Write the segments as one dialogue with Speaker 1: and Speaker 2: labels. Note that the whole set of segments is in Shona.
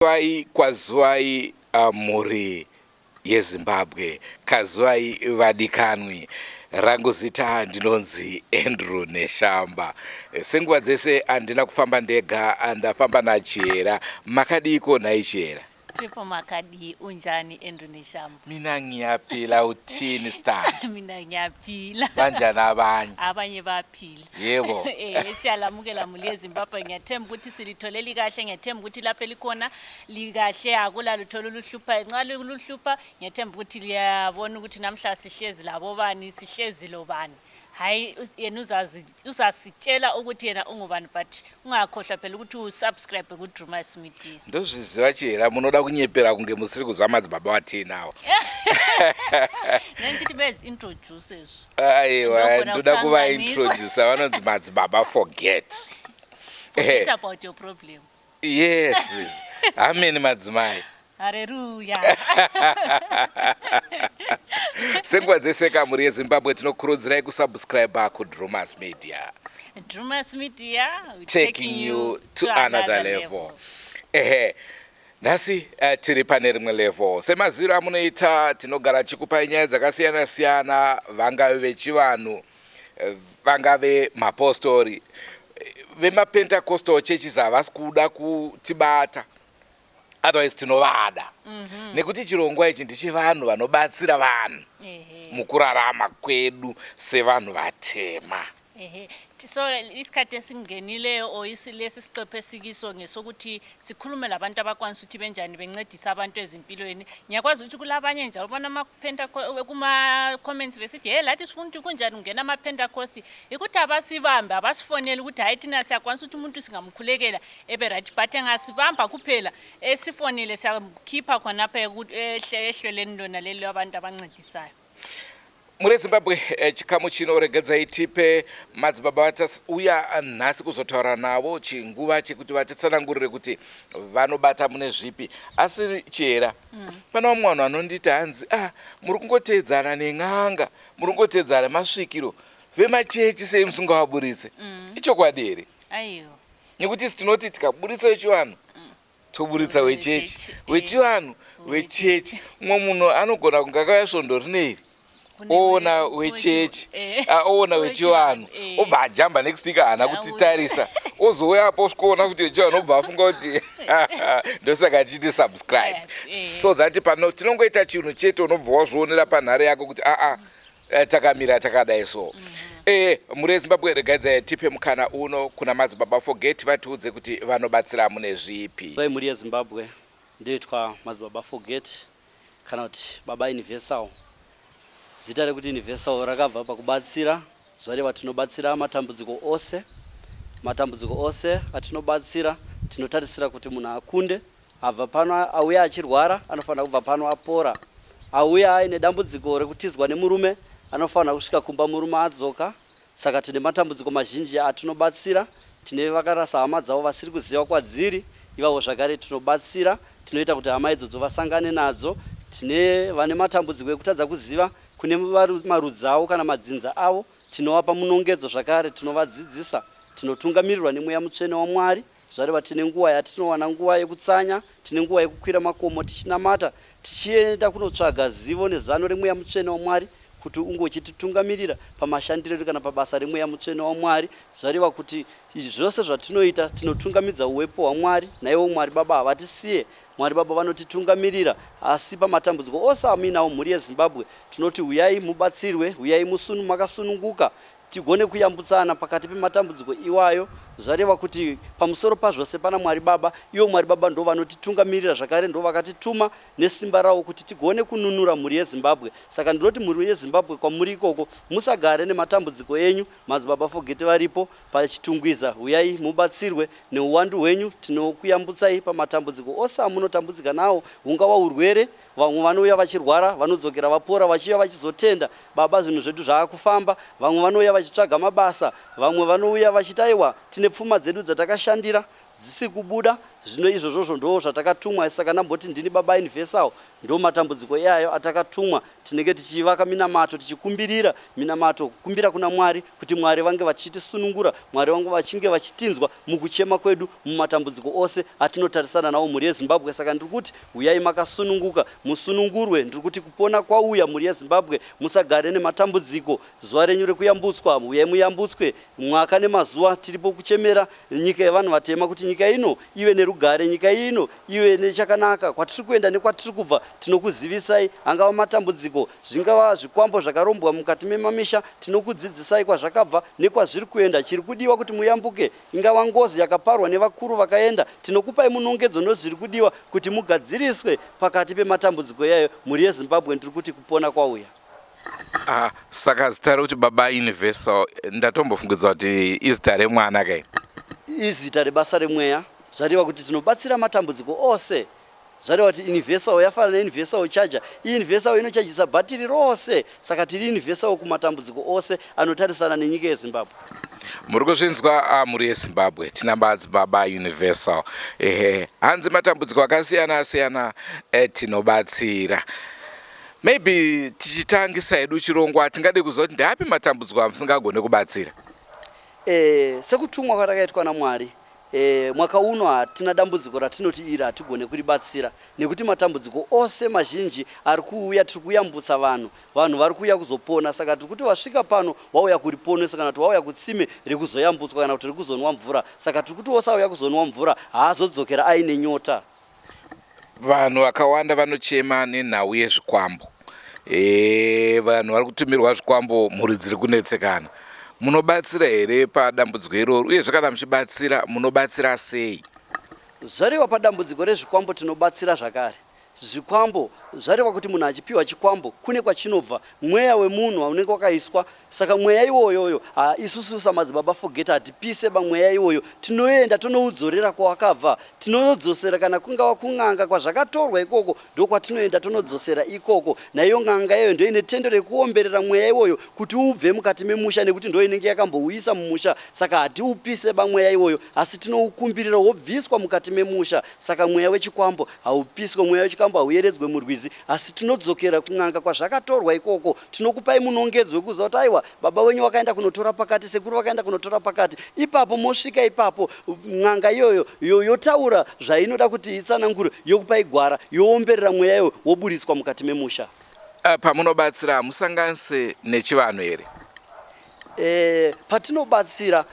Speaker 1: Kwai kwazuwai mhuri yeZimbabwe, kazuwai vadikanwi. Rangu zita ndinonzi Andrew Neshamba. Senguva dzese handina kufamba ndega, ndafamba naChihera. Makadiiko nhai Chihera?
Speaker 2: Triple makadii unjani Andrew Neshamba?
Speaker 1: Mina ngiyaphila uthini sithando?
Speaker 2: Mina ngiyaphila.
Speaker 1: Banjani abanye?
Speaker 2: Abanye bayaphila.
Speaker 1: Yebo.
Speaker 2: Eh siyalamukela muli yeZimbabwe ngiyathemba ukuthi silithole likahle ngiyathemba ukuthi lapho elikhona likahle akula lutho loluhlupha nxa luluhlupha ngiyathemba ukuthi liyabona ukuthi namhla sihlezi labobani sihlezi lobani. Hayi yena uzazi uzasitshela ukuthi yena ungubani but ungakhohlwa phela ukuthi usubscribe kuDrumas Media.
Speaker 1: Ndozviziva Chihera munoda kunyepera kunge musiri kuziva madzibaba watiinawo.
Speaker 2: Nenichiti bezi introduce izvi.
Speaker 1: Aiwa ndoda kuva introduce vanonzi madzibaba forget.
Speaker 2: Forget about your problem.
Speaker 1: Yes please. Amen madzimai.
Speaker 2: Hareruya.
Speaker 1: Senguva dzese kamhuri yeZimbabwe tinokurudzirai kusubscribe kuDrumas Media.
Speaker 2: Drumas Media
Speaker 1: taking you to another level. Ehe. Nhasi tiri pane rimwe level. Semaziviro amunoita tinogara tichikupai nyaya dzakasiyana siyana vangave vechivanhu vangave mapostori vemapentacostal churches havasi kuda kutibata otherwise tinovada nekuti chirongwa ichi ndechevanhu vanobatsira vanhu mukurarama kwedu sevanhu vatema.
Speaker 2: Ehe. So isikhathi esingenileyo or lesi siqephu esikiso ngesokuthi sikhulume labantu abakwanisa ukuthi benjani bencedisa abantu ezimpilweni. Ngiyakwazi ukuthi kulabanye njalo ubona ama kuma-comments besithi hey lathi sifuna ukuthi kunjani kungena ama-Pentecost ikuthi abasibambe abasifonele ukuthi hayi thina siyakwanisa ukuthi umuntu singamkhulekela ebe right but engasibamba kuphela esifonele siyamkhipha khonapha ehlelweni lona leli abantu abancedisayo.
Speaker 1: Mhuri yeZimbabwe eh, chikamu chino regedzai tipe madzibaba vatauya nhasi kuzotaura navo chinguva chekuti vatitsanangurire kuti vanobata mune zvipi asi Chihera pane vamwe vanhu vanonditi hanzi ah muri kungoteedzana nen'anga muri kungoteedzana nemasvikiro vemachechi sei musingavaburitse ichokwadi here
Speaker 2: Aiwa.
Speaker 1: nekuti isu tinoti tikaburitsa vechivanhu toburitsa wechechi wechivanhu wechechi mumwe munhu anogona kunge akauya svondo rine iri oona wechechi oona wechivanhu obva ajamba next week haana kutitarisa ozouya apo osvikoona kuti wechivanhu obva afunga kuti ndosaka achiti subscribe so that pano tinongoita chinhu chete unobva wazvionera panhare yako kuti aa takamira takadai so mhuri yeZimbabwe regaidzai tipe mukana uno kuna madzibaba Forget vatiudze kuti vanobatsira mune zvipi.
Speaker 3: Vai mhuri yeZimbabwe ndoitwa madzibaba Forget kana kuti baba Universal. Zita rekuti Universal rakabva pakubatsira zvareva tinobatsira matambudziko ose. Matambudziko ose atinobatsira tinotarisira kuti munhu akunde Abva pano auya achirwara anofanira kubva pano apora. Auya aine dambudziko rekutizwa nemurume anofanira kusvika kumba murume adzoka. Saka tine matambudziko mazhinji atinobatsira. Tine vakarasa hama dzavo vasiri kuziva kwadziri, ivavo zvakare tinobatsira. Tinoita kuti hama idzodzo vasangane nadzo. Tine vane matambudziko ekutadza kuziva kune marudzi avo kana madzinza avo, tinovapa munongedzo zvakare tinovadzidzisa. Tinotungamirirwa nemweya mutsvene waMwari. Zvareva tine nguva yatinowana nguva yekutsanya, tine nguva yekukwira makomo tichinamata, tichienda kunotsvaga zivo nezano reMweya Mutsvene waMwari kuti unge uchititungamirira pamashandiro edu kana pabasa reMweya Mutsvene waMwari. Zvareva kuti zvose zvatinoita tinotungamidza uwepo hwaMwari, naivo Mwari Baba havatisiye. Mwari Baba vanotitungamirira asi pamatambudziko ose amuinawo mhuri yeZimbabwe tinoti huyai mubatsirwe, huyai musunu makasununguka Tigone kuyambutsana pakati pematambudziko iwayo zvareva kuti pamusoro pazvose pana Mwari Baba, ivo Mwari Baba ndovanotitungamirira zvakare ndovakatituma nesimba ravo kuti tigone kununura mhuri yeZimbabwe. Saka ndinoti mhuri yeZimbabwe kwamuri ikoko musagare nematambudziko enyu, Madzibaba Forget varipo paChitungwiza huyai mubatsirwe neuwandu hwenyu tinokuyambutsai pamatambudziko ose amunotambudzika nawo hungava hurwere, Vamwe vanouya vachirwara vanodzokera vapora vachiuya vachizotenda baba zvinhu zvedu zvaakufamba. Vamwe vanouya vachitsvaga mabasa, vamwe vanouya vachiti aiwa tine pfuma dzedu dzatakashandira dzisiri kubuda. Zvino izvozvozvo ndo zvatakatumwa. Saka ndamboti ndini Baba Universal, ndo matambudziko iyayo atakatumwa. Tinenge tichivaka minamato, tichikumbirira minamato, kukumbira kuna Mwari kuti Mwari vange vachitisunungura, Mwari vange vachinge vachitinzwa mukuchema kwedu mumatambudziko ose atinotarisana nawo mhuri yeZimbabwe. Saka ndiri kuti huyai makasununguka, musunungurwe. Ndiri kuti kupona kwauya mhuri yeZimbabwe, musagare nematambudziko. Zuva renyu rekuyambutswa, huyai muyambutswe. Mwaka nemazuva tiripo kuchemera nyika yevanhu vatema kuti nyika ino ive nerugare, nyika ino ive nechakanaka. Kwatiri kuenda nekwatiri kubva tinokuzivisai, angava matambudziko, zvingava zvikwambo zvakarombwa mukati memamisha, tinokudzidzisai kwazvakabva nekwazviri kuenda. Chiri kudiwa kuti muyambuke ingava ngozi yakaparwa nevakuru vakaenda, tinokupai munongedzo nezviri kudiwa kuti mugadziriswe pakati pematambudziko iyayo. Mhuri yeZimbabwe, ndiri kuti kupona kwauya.
Speaker 1: Ah, saka zita rekuti Baba Universal ndatombofungidza kuti izita remwana kai?
Speaker 3: Izita rebasa remweya. Zvareva kuti tinobatsira matambudziko ose. Zvareva kuti Universal yafanana neUniversal charger. Universal inochajisa bhatiri rose, saka tiri Universal kumatambudziko ose anotarisana nenyika yeZimbabwe.
Speaker 1: Muri kuzvinzwa ah, mhuri yeZimbabwe, tina Madzibaba Universal. Ehe, hanzi matambudziko akasiyana siyana eh, tinobatsira. Maybe tichitangisa hedu chirongwa tingade kuziva kuti ndeapi matambudziko amusingagone kubatsira.
Speaker 3: E, sekutumwa kwatakaitwa naMwari e, mwaka uno hatina dambudziko ratinoti iri hatigone kuribatsira nekuti matambudziko ose mazhinji ari kuuya tiri kuyambutsa vanhu. Vanhu vari kuuya kuzopona, saka tiri kuti vasvika pano wauya kuriponesa kana kuti wauya kutsime rekuzoyambutswa kana kuti rekuzonwa mvura. Saka tiri kuti wose auya kuzonwa mvura haazodzokera aine nyota.
Speaker 1: Vanhu vakawanda vanochema nenhau yezvikwambo. E, vanhu vari kutumirwa zvikwambo, mhuri dziri kunetsekana. Munobatsira here padambudziko iroro? Uyezve kana muchibatsira, munobatsira sei?
Speaker 3: Zvareva padambudziko rezvikwambo tinobatsira zvakare. Zvikwambo zvareva kuti munhu achipiwa chikwambo kune kwachinobva, mweya wemunhu unenge wakaiswa. Saka mweya iwoyoyo isusu samadzibaba Forget hatipise ba mweya iwoyo, tinoenda tonoudzorera kwawakabva, tinonodzosera kana kungava kun'anga kwazvakatorwa ikoko ndokwatinoenda tonodzosera ikoko. Naiyo n'anga iyoyo ndoine tendo rekuomberera mweya iwoyo kuti ubve mukati memusha nekuti ndo inenge yakambouisa mumusha. Saka hatiupise ba mweya iwoyo, asi tinoukumbirira wobviswa mukati memusha. Saka mweya wechikwambo haupiswe, mweya wechikwambo hauyeredzwe murwizi, asi tinodzokera kun'anga kwazvakatorwa ikoko. Tinokupai munongedzo wekuziva kuti aiwa, baba wenyu wakaenda kunotora pakati, sekuru vakaenda kunotora pakati. Ipapo mosvika ipapo, n'anga iyoyo yotaura zvainoda kuti itsanangure, yokupai gwara, yoomberera mweya iwoyo, woburitswa mukati memusha.
Speaker 1: Pamunobatsira hamusanganise nechivanhu here?
Speaker 3: Patinobatsira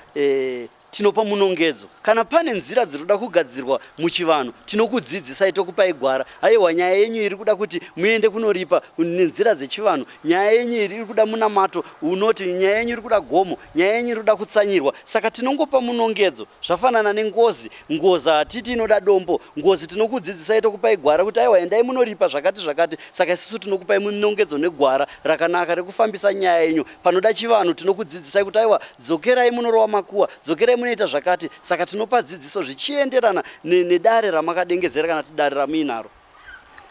Speaker 3: tinopa munongedzo. Kana pane nzira dzinoda kugadzirwa muchivanhu tinokudzidzisai tokupai gwara. Aiwa, nyaya yenyu iri kuda kuti muende kunoripa nenzira dzechivanhu, nyaya yenyu iri kuda munamato unoti, nyaya yenyu iri kuda gomo, nyaya yenyu iri kuda kutsanyirwa. Saka tinongopa munongedzo. Zvafanana nengozi, ngozi hatiti inoda dombo, ngozi tinokudzidzisai tokupai gwara kuti aiwa endai munoripa zvakati zvakati. Saka isusu tinokupai munongedzo negwara rakanaka rekufambisa nyaya yenyu. Panoda chivanhu tinokudzidzisai kuti aiwa dzokerai munorova makuwa, dzokerai munoita zvakati. Saka tinopa dzidziso zvichienderana nedare ramakadengezera kana kuti dare ramuinaro.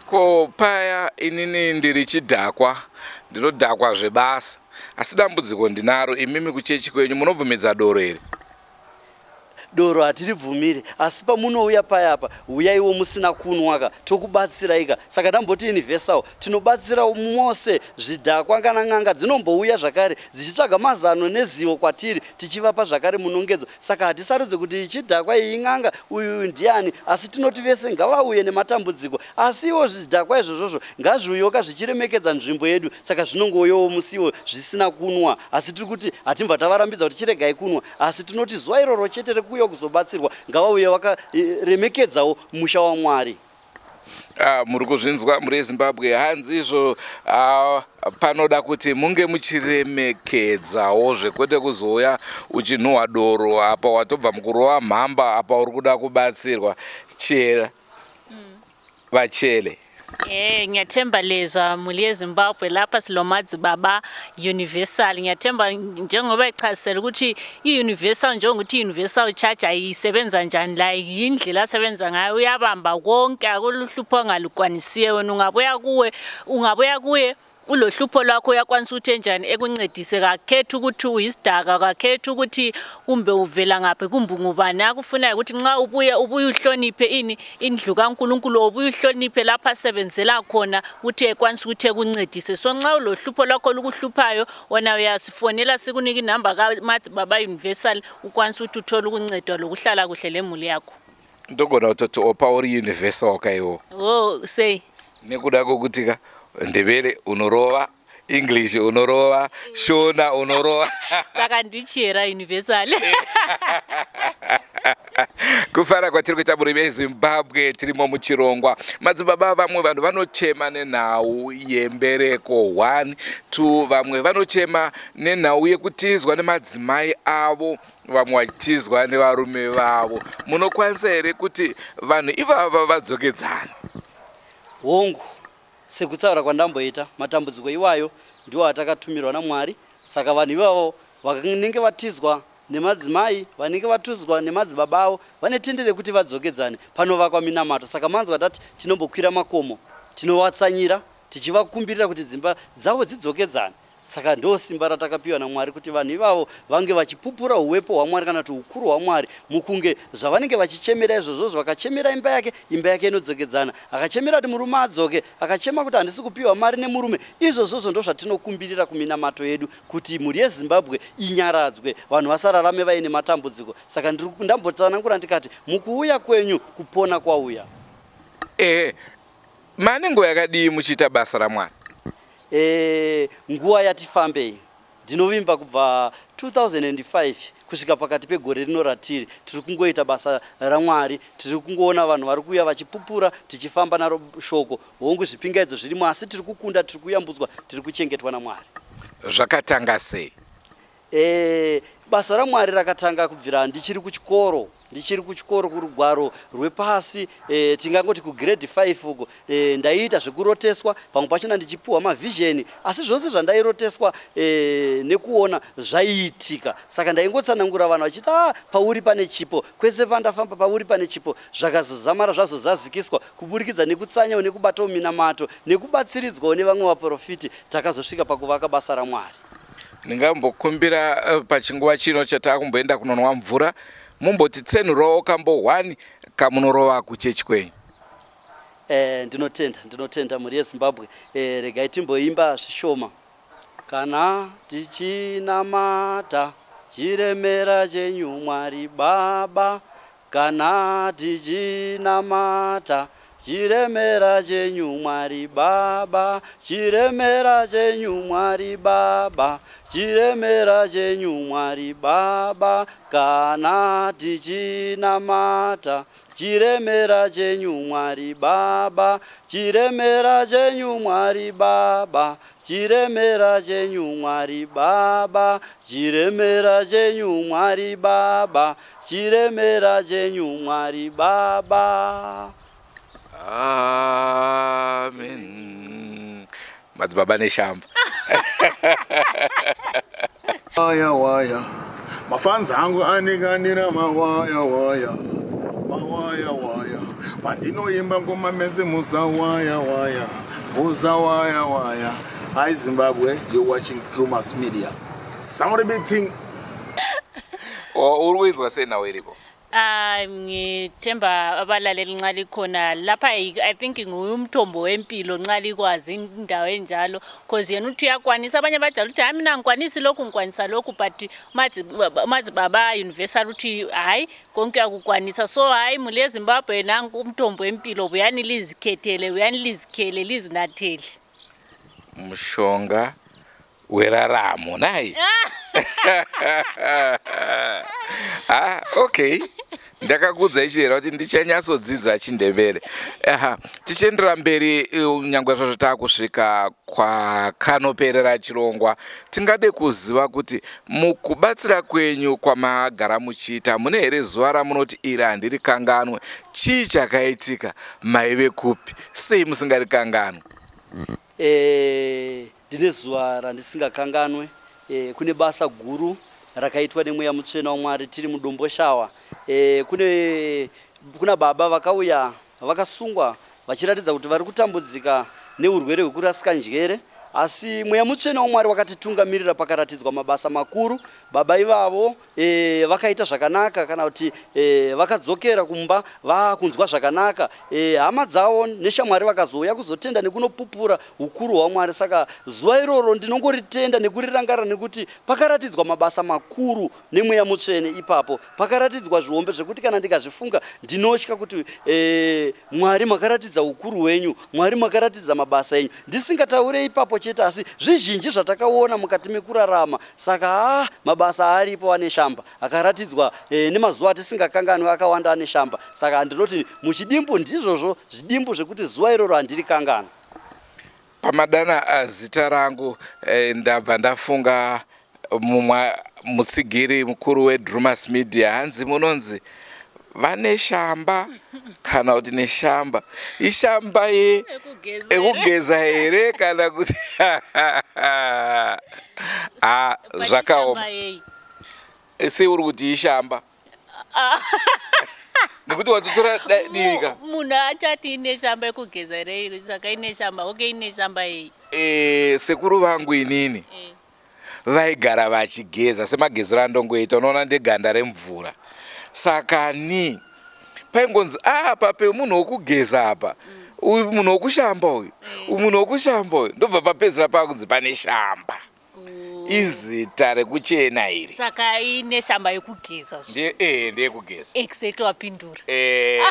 Speaker 1: Ko paya inini ndiri chidhakwa, ndinodhakwa zvebasa, asi dambudziko ndinaro, imimi kuchechi kwenyu munobvumidza doro here?
Speaker 3: Doro hatiribvumiri, asi pamunouya paya apa huyaiwo musina kunwa ka, tokubatsirai ka. Saka ndamboti Universal tinobatsira mose, zvidhakwa kana n'anga dzinombouya zvakare dzichitsvaga mazano nezivo kwatiri, tichivapa zvakare munongedzo. Saka hatisarudze kuti iyi chidhakwa, iyi n'anga, uyu ndiani, asi tinoti vese ngavauye nematambudziko. Asi iwo zvidhakwa izvozvozvo ngazviuyoka zvichiremekedza nzvimbo yedu, saka zvinongouyawo musi iwoyo zvisina kunwa. Asi tiri kuti hatimbva tavarambidza kuti chiregai kunwa, asi tinoti zuva iroro chete rekuuya kuzobatsirwa ngavauye vakaremekedzawo musha waMwari.
Speaker 1: Ah, muri kuzvinzwa mhuri yeZimbabwe, hanzi izvo ah, panoda kuti munge muchiremekedzawo zvekwete kuzouya uchinhuhwa doro apa watobva mukurova mhamba apa uri kuda kubatsirwa chera vachele.
Speaker 2: Ngiyathemba lezwa mhuri yeZimbabwe, lapha silomadzibaba Universal. Ngiyathemba njengoba echasisela ukuthi i-Universal, njengokuthi i-Universal Charger isebenza njani, la yindlela asebenza ngayo, uyabamba konke, akuluhlupho angalukwanisiyo. Wena ungabuya kuwe, ungabuya kuye. Ulohlupho lwakho uyakwanisa ukuthi enjani ekuncedise, kakhethi ukuthi uyisidaka, kakhethi ukuthi kumbe uvela ngaphi kumbe ngubani. Akufunayo ukuthi nxa ubuya ubuye uhloniphe ini indlu kaNkulunkulu, ubuye uhloniphe lapho asebenzela khona, ukuthi ekwanise ukuthi ekuncedise. So nxa ulohlupho lwakho olukuhluphayo wena uyasifonela sikunike inamba kaMadzibaba Universal, ukwanise ukuthi uthole ukuncedwa lokuhlala kuhle lemuli yakho.
Speaker 1: Ndogona kutoti opa uri universal kaiwo.
Speaker 2: Oh, sei?
Speaker 1: Nekuda kwokuti ka Ndebele unorova, English unorova, Shona unorova.
Speaker 2: Saka ndichera universal.
Speaker 1: Kufara kwatiri kuita murimi eZimbabwe, tirimo muchirongwa. Madzibaba, vamwe vanhu vanochema nenhau yembereko 1 2, vamwe vanochema nenhau yekutizwa nemadzimai avo, vamwe vachitizwa nevarume vavo. Munokwanisa here kuti vanhu ivava vadzokedzana?
Speaker 3: Hongu, sekutaura kwandamboita, matambudziko iwayo ndiwo atakatumirwa naMwari. Saka vanhu ivavo vanenge vatizwa nemadzimai, vanenge vatuzwa nemadzibaba avo, vane tende rekuti vadzokedzane panovakwa minamato. Saka manzwa tati tinombokwira makomo, tinovatsanyira tichivakumbirira kuti dzimba dzavo dzidzokedzane. Saka ndo simba ratakapiwa naMwari kuti vanhu ivavo vange vachipupura huwepo hwaMwari kana kuti ukuru hwaMwari mukunge zvavanenge vachichemera izvozvozvo. Vakachemera imba yake, imba yake inodzokedzana. Akachemera kuti murume adzoke, akachema kuti handisi kupiwa mari nemurume. Izvozvozvo ndo zvatinokumbirira kuminamato yedu kuti mhuri yeZimbabwe inyaradzwe, vanhu vasararame vaine matambudziko. Saka ndambotsanangura ndikati mukuuya kwenyu kupona kwauya.
Speaker 1: Ehe, mane nguva yakadii muchiita basa raMwari?
Speaker 3: Nguva yati fambei, ndinovimba kubva 2005 kusvika pakati pegore rino ratiri, tiri kungoita basa raMwari. Tiri kungoona vanhu vari kuuya vachipupura, tichifamba naro shoko. Hongu, zvipingaidzo zvirimo, asi tiri kukunda, tiri kuyambudzwa, tiri kuchengetwa naMwari.
Speaker 1: Zvakatanga sei?
Speaker 3: Basa raMwari rakatanga kubvira ndichiri kuchikoro. Ndichiri kuchikoro kurugwaro rwepasi, tingangoti kugrade 5 uko, ndaiita zvekuroteswa, pamwe pachona ndichipuhwa mavhizheni, asi zvose zvandairoteswa nekuona zvaiitika. Saka ndaingotsanangura vanhu vachiti, ah, pauri pane chipo, kwese pandafamba pauri pane chipo. Zvakazozamara zvazozazikiswa kuburikidza nekutsanyawo nekubatawo minamato nekubatsiridzwawo nevamwe vaporofiti, takazosvika pakuvaka basa raMwari.
Speaker 1: Ndingambokumbira pachinguva chino chatakumboenda kunonwa mvura, mumbotitsenurawo kambo 1 kamunorova kuchechi kwenyu.
Speaker 3: Ndinotenda, ndinotenda mhuri yeZimbabwe. Regai timboimba zvishoma. Kana tichinamata chiremera chenyu Mwari Baba, kana tichinamata chiremera chenyu Mwari Baba, chiremera chenyu Mwari Baba, chiremera chenyu Mwari Baba, kana tichinamata chiremera chenyu Mwari Baba, chiremera chenyu Mwari Baba, chiremera chenyu Mwari Baba, chiremera chenyu Mwari Baba, chiremera chenyu Mwari Baba.
Speaker 1: Amen. Madzibaba Neshamba.
Speaker 4: Waya waya, mafanzi angu anikandira mawaya waya, mawaya waya, pandinoimba ngoma mese musawaya waya, musawaya waya. Hi Zimbabwe, you're watching Drumas Media. Sound a big thing.
Speaker 1: Uri kuinzwa sei nhau iripo?
Speaker 2: Ah, ngithemba abalaleli nxa likhona lapha, I think nguye umthombo wempilo nxa likwazi indawo enjalo, cause yena uthi uyakwanisa. Abanye bajala ukuthi hayi, mina ngikwanisi lokhu, ngikwanisa lokhu, but Madzibaba Universal uthi hayi, konke uyakukwanisa. So hayi, muli yeZimbabwe, nanku umthombo wempilo, buyani lizikhethele, buyani lizikhele, lizinathele.
Speaker 1: Mushonga weraramo nai. Ah, okay, ndakakudza ichihera kuti ndichanyatsodzidza chiNdebele. Aha, tichiendera mberi, nyangwe zvazvo taakusvika kwakanoperera chirongwa, tingade kuziva kuti mukubatsira kwenyu kwamagara muchiita, mune here zuva ramunoti iri handirikanganwe? Chii chakaitika? Maive kupi? Sei musingarikanganwe?
Speaker 3: Ndine zuva randisingakanganwe. Kune basa guru rakaitwa nemweya mutsvene waMwari tiri muDomboshawa. Kune kuna baba vakauya vakasungwa vachiratidza kuti vari kutambudzika neurwere hwekurasika njere. Asi Mweya Mutsvene waMwari wakatitungamirira pakaratidzwa mabasa makuru. Baba ivavo e, vakaita zvakanaka kana kuti e, vakadzokera kumba vakunzwa zvakanaka. E, hama dzavo neshamwari vakazouya kuzotenda nekunopupura ukuru hwaMwari. Saka zuva iroro ndinongoritenda nekurirangarira nekuti pakaratidzwa mabasa makuru neMweya Mutsvene ipapo. Pakaratidzwa zvihombe zvekuti kana ndikazvifunga ndinotya kuti e, Mwari makaratidza ukuru hwenyu, Mwari makaratidza mabasa enyu. Ndisingataure ipapo chete asi zvizhinji zvatakaona mukati mekurarama. Saka haa mabasa aripo ane shamba akaratidzwa e, nemazuva atisingakanganwi akawanda ane shamba. Saka ndinoti muchidimbu ndizvozvo zvidimbu zvekuti zuva iroro handirikanganwi.
Speaker 1: Pamadana zita rangu eh, ndabva ndafunga mumwe mutsigiri mukuru weDrumas Media hanzi munonzi vane shamba kana kuti neshamba ishamba ye ekugeza here kana kuti ah, zvakaoma sei uri kuti ishamba ah. nekuti watotora divi ka
Speaker 2: munhu achati ine shamba yekugeza here saka ine shamba okay ine shamba yei
Speaker 1: e, sekuru vangu inini e. Vaigara vachigeza semagezero andongoita unoona ndeganda remvura saka ni paingonzi apa pemunhu wokugeza apa uyu munhu wokushamba uyu uyu munhu wokushamba uyu ndobva papedzera pakunzi pane shamba izita rekuchena iri
Speaker 2: saka ine shamba yekugeza
Speaker 1: ndiye eh ndeyekugeza
Speaker 2: exactly wapindura eh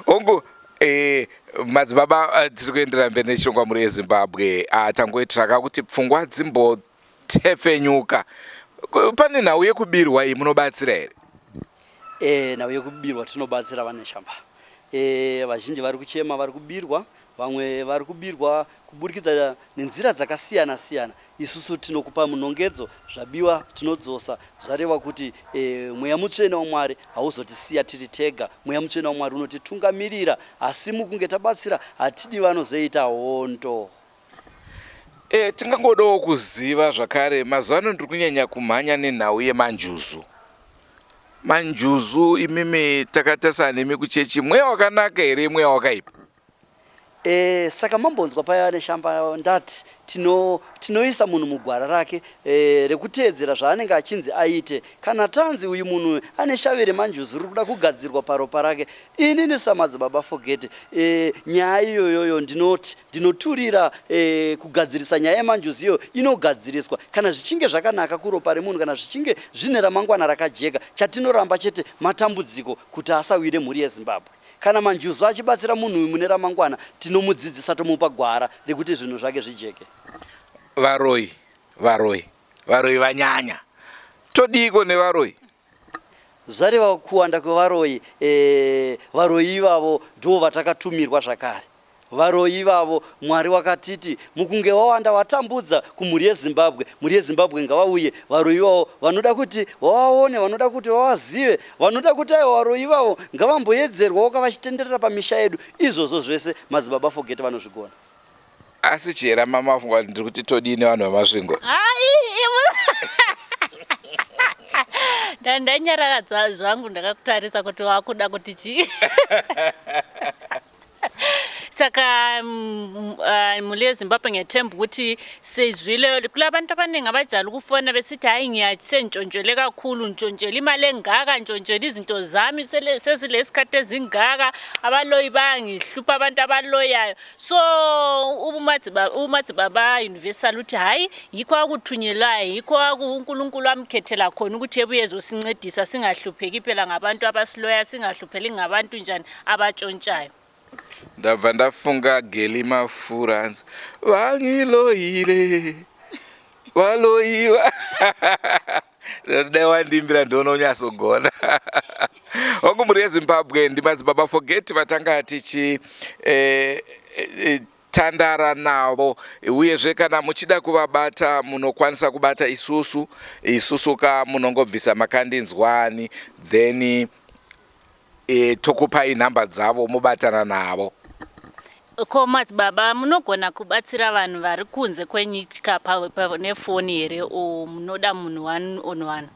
Speaker 1: hongu eh, madzibaba eh, tiri kuenderera mberi nechirongwa mhuri yezimbabwe ah, tangoitiraka kuti pfungwa dzimbotepfenyuka pane nhau yekubirwa iyi munobatsira here
Speaker 3: e, nhau yekubirwa tinobatsira vane shamba e, vazhinji vari kuchema vari kubirwa vamwe vari kubirwa kuburikidza nenzira dzakasiyana siyana Isusu tinokupa munongedzo, zvabiwa tinodzosa. Zvareva kuti e, Mweya Mutsvene waMwari hauzotisiya tiri tega. Mweya Mutsvene waMwari unotitungamirira, asi mukunge tabatsira hatidi vanozoita hondo.
Speaker 1: E, tingangodawo kuziva zvakare, mazuva ano ndiri kunyanya kumhanya nenhau yemanjuzu. Manjuzu imimi takatarisana nemi kuchechi, mweya wakanaka here, mweya wakaipa?
Speaker 3: E, saka mambonzwa paya neshamba ndati tino, tinoisa munhu mugwara rake e, rekuteedzera zvaanenge achinzi aite. Kana tanzi uyu munhu ane shavi remanjuzu riri kuda kugadzirwa paropa rake, inini samadzibaba Forget e, nyaya iyoyoyo ndinoti ndinoturira e, kugadzirisa nyaya yemanjuzu iyoyo inogadziriswa kana zvichinge zvakanaka kuropa remunhu, kana zvichinge zvine ramangwana rakajeka. Chatinoramba chete matambudziko kuti asawire mhuri yeZimbabwe. Kana manjuzu achibatsira munhu uyu mune ramangwana tinomudzidzisa tomupa gwara rekuti zvinhu zvake zvijeke.
Speaker 1: Varoyi, varoyi, varoyi vanyanya. Todiiko nevaroyi?
Speaker 3: Zvareva kuwanda kwevaroyi, eh, varoyi ivavo ndivo vatakatumirwa zvakare. Varoyi ivavo Mwari wakatiti mukunge wawanda watambudza kumhuri yeZimbabwe, mhuri yeZimbabwe ngavauye varoyi ivavo vanoda kuti vavaone, vanoda kuti vavazive, vanoda kuti aiwa varoyi ivavo ngavamboyedzerwawo ka vachitenderera pamisha yedu. Izvozvo zvese madzibaba Forget vanozvigona.
Speaker 1: Asi chihera mama wafunga kuti ndiri kuti todii nevanhu veMasvingo?
Speaker 2: Ndanyarara zvangu ndakakutarisa kuti wakuda kuti chii. Saka mm, ah, mhuri yeZimbabwe ngethemba ukuthi sizwile kulabantu abaningi abajala ukufona besithi hhayi ngiyasentshontshele kakhulu ntshontshele imali engaka ntshontshele izinto zami sezilesikhathi ezingaka abaloyi bayangihlupha abantu abaloyayo so umadzibaba universal uthi hhayi yikho akuthunyelwayo yikho uNkulunkulu amkhethela khona ukuthi ebuye ezosincedisa singahlupheki phela ngabantu abasiloya singahlupheli ngabantu njani abatshontshayo.
Speaker 1: Ndabva ndafunga Geli Mafura hanzi vangiloyile valoyiwa dai wandiimbira ndiona unyatsogona wangu mhuri yezimbabwe ndimadzibaba forget vatanga tichi eh, eh, tandara navo uyezve kana muchida kuvabata munokwanisa kubata isusu isusu ka munongobvisa makandinzwani then e, tokupai nhamba dzavo mobatana navo.
Speaker 2: Ko madzibaba munogona kubatsira vanhu vari kunze kwenyika nefoni here or munoda munhu one on one?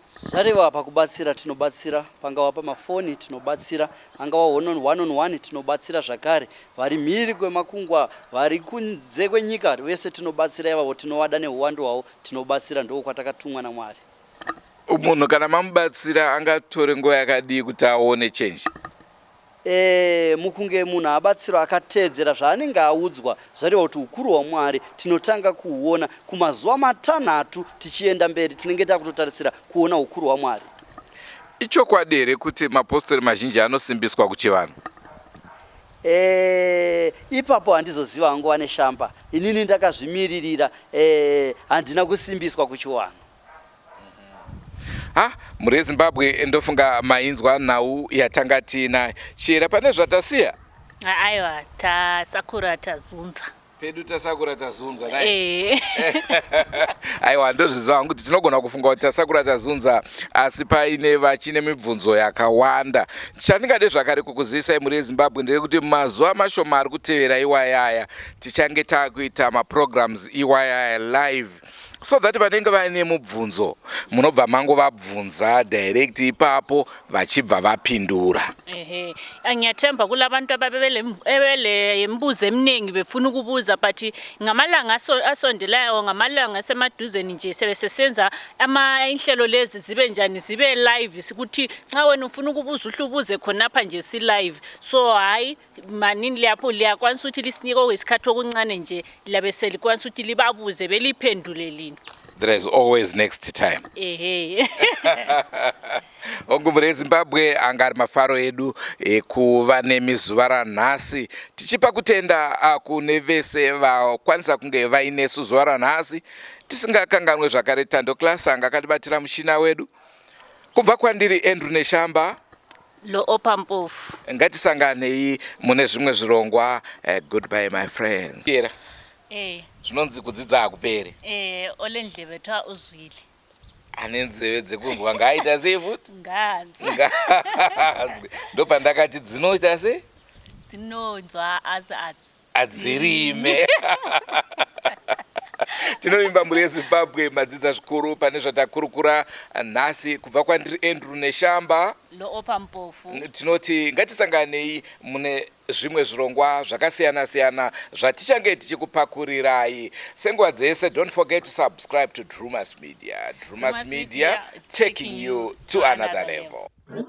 Speaker 3: Zvareva pakubatsira tinobatsira, pangava pamafoni tinobatsira, angava one on one on one tinobatsira zvakare, vari mhiri kwemakungwa, vari kunze kwenyika vese tinobatsira ivavo tinovada nehuwandu hwavo tinobatsira ndoo kwatakatumwa naMwari.
Speaker 1: Munhu kana mamubatsira angatore nguva yakadii kuti aone change?
Speaker 3: Mukunge munhu abatsirwa akateedzera zvaanenge audzwa, zvareva kuti ukuru hwaMwari tinotanga kuhuona kumazuva 6 tichienda mberi, tinenge takutotarisira kuona ukuru hwaMwari.
Speaker 1: Ichokwadi here kuti mapostori mazhinji anosimbiswa kuchivanhu?
Speaker 3: Ipapo handizoziva hangu vane shamba. Inini ndakazvimiririra, handina kusimbiswa kuchivanhu.
Speaker 1: Ha, mhuri yeZimbabwe, ndofunga mainzwa nhau yatanga tiinayo. Chiyera, pane zvatasiya?
Speaker 2: Aiwa, tasakura tazunza.
Speaker 1: Pedu tasakura tazunza nai.
Speaker 2: Eh.
Speaker 1: Aiwa, ndozviziva hangu kuti tinogona kufunga kuti tasakura tazunza, asi paine vachine mibvunzo yakawanda. Chandingade zvakare kukuzivisai, mhuri yeZimbabwe, nderekuti mazuva mashoma ari kutevera iwayaya tichange taakuita maprograms iwayaya live, so that vanenge vaine mubvunzo munobva mangovabvunza direct ipapo, vachibva vapindura.
Speaker 2: Ehe, ngiyathemba kulabantu ababelembuzo eminingi befuna ukubuza, but ngamalanga asondelayo, ngamalanga asemaduzeni nje, sebe sesenza ama inhlelo lezi zibe njani, zibe live, sikuthi nxa wena ufuna ukubuza uhle ubuze khonapha nje si live. So hayi, manini lapho liyakwanisa ukuthi lisinike okwesikhathi okuncane nje, labe selikwanisa ukuthi libabuze beliphendule lini.
Speaker 1: There is always next time.
Speaker 2: Ehe.
Speaker 1: Hongu, mhuri yeZimbabwe, anga ari mafaro edu ekuva nemi zuva ranhasi, tichipa kutenda kune vese vakwanisa kunge vainesu zuva ranhasi, tisingakanganwe zvakare Tando Class anga akatibatira mushina wedu. Kubva kwandiri Andrew Neshamba
Speaker 2: lo Opa Mpofu,
Speaker 1: ngatisanganei mune zvimwe zvirongwa. Goodbye my friends. Era zvinonzi kudzidza hakuperi.
Speaker 2: Olendlebe twa uzwile.
Speaker 1: Ane nzeve dzekunzwa ngaaita sei futi?
Speaker 2: Nganzwe.
Speaker 1: Nganzwe. Ndopandakati dzinoita sei?
Speaker 2: Dzinonzwa asi
Speaker 1: adzirime. Tinovimba, mhuri yeZimbabwe, madzidza zvikuru pane zvatakurukura nhasi. Kubva kwandiri Andrew Neshamba
Speaker 2: lo Opa Mpofu,
Speaker 1: tinoti ngatisanganei mune zvimwe zvirongwa zvakasiyana-siyana zvatichange tichikupakurirai senguva dzese. Don't forget to subscribe to Drumas Media. Drumas
Speaker 2: Drumas
Speaker 1: Media,
Speaker 2: Media,
Speaker 1: taking you to another level.
Speaker 2: Level.